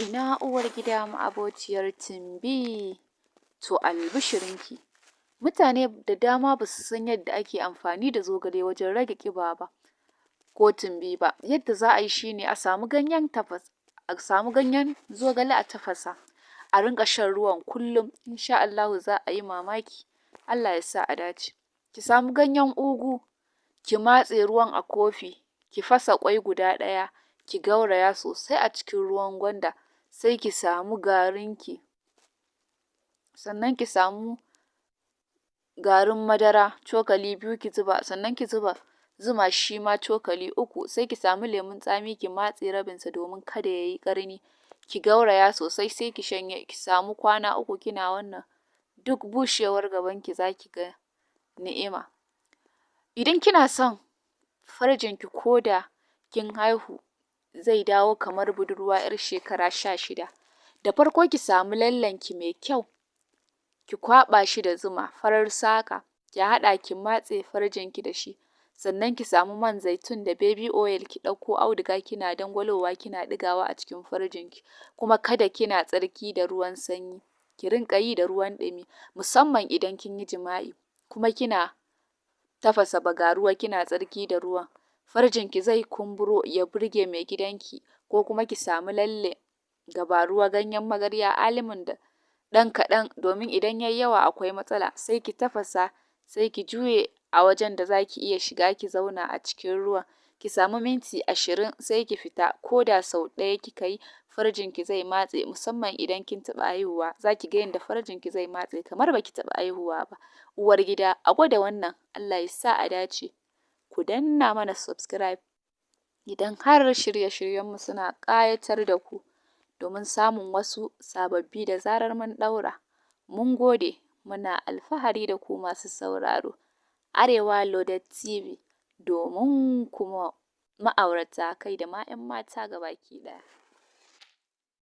Ina uwar gida ma'abociyar tumbi? To, albishirinki. Mutane da dama ba su san yadda ake amfani da zogale wajen rage ƙiba ba ko tumbi ba. Yadda za a yi shine a samu ganyen zogale a tafasa, a rinƙa shan ruwan kullum. Insha Allahu za a yi mamaki. Allah ya sa a dace. Ki samu ganyen ugu, ki matse ruwan a kofi, ki fasa ƙwai guda ɗaya, ki gauraya sosai a cikin ruwan gwanda, sai ki samu garinki. Sannan ki samu garin madara cokali 2 ki zuba, sannan ki zuba zuma shi ma cokali 3, sai ki samu lemun tsami ki matse rabinsa domin kada ya yi ƙarni. Ki gauraya sosai, sai ki shanye. Ki samu kwana 3 kina wannan, duk bushewar gabanki za ki ga ni'ima. Idan kina son farjinki ko da kin haihu zai dawo kamar budurwa 'yar shekara 16, da farko ki samu lallenki mai kyau, ki kwaɓa shi da zuma farar saƙa, ki haɗa ki matse farjinki da shi. Sannan ki samu man zaitun da baby oil, ki ɗauko auduga kina dangwalowa kina ɗigawa a cikin farjinki. Kuma kada kina tsarki da ruwan sanyi, ki rinƙa yi da ruwan ɗumi, musamman idan kin yi jima'i. Kuma kina tafasa bagaruwa kina tsarki da ruwan, farjinki zai kumburo ya burge mai gidanki. Ko kuma ki samu lalle, gabaruwa, ganyen magarya, alimin da ɗan kaɗan, domin idan yayi yawa akwai matsala, sai ki tafasa, sai ki juye a wajen da zaki iya shiga ki zauna a cikin ruwan. Ki samu minti 20, sai ki fita. Ko da sau ɗaya kika yi, farjinki zai matse, musamman idan kin taɓa haihuwa, zaki ga yadda farjinki zai matse kamar baki taɓa haihuwa ba. Uwar gida, a gwada wannan. Allah ya sa a dace. Ku danna mana subscribe idan har shirye-shiryenmu suna ƙayatar da ku, domin samun wasu sababbi da zarar mun ɗaura. Mun gode, muna alfahari da ku masu sauraro. Arewa Loaded TV, domin kuma ma'aurata kai da ma 'yan mata gabaki ɗaya.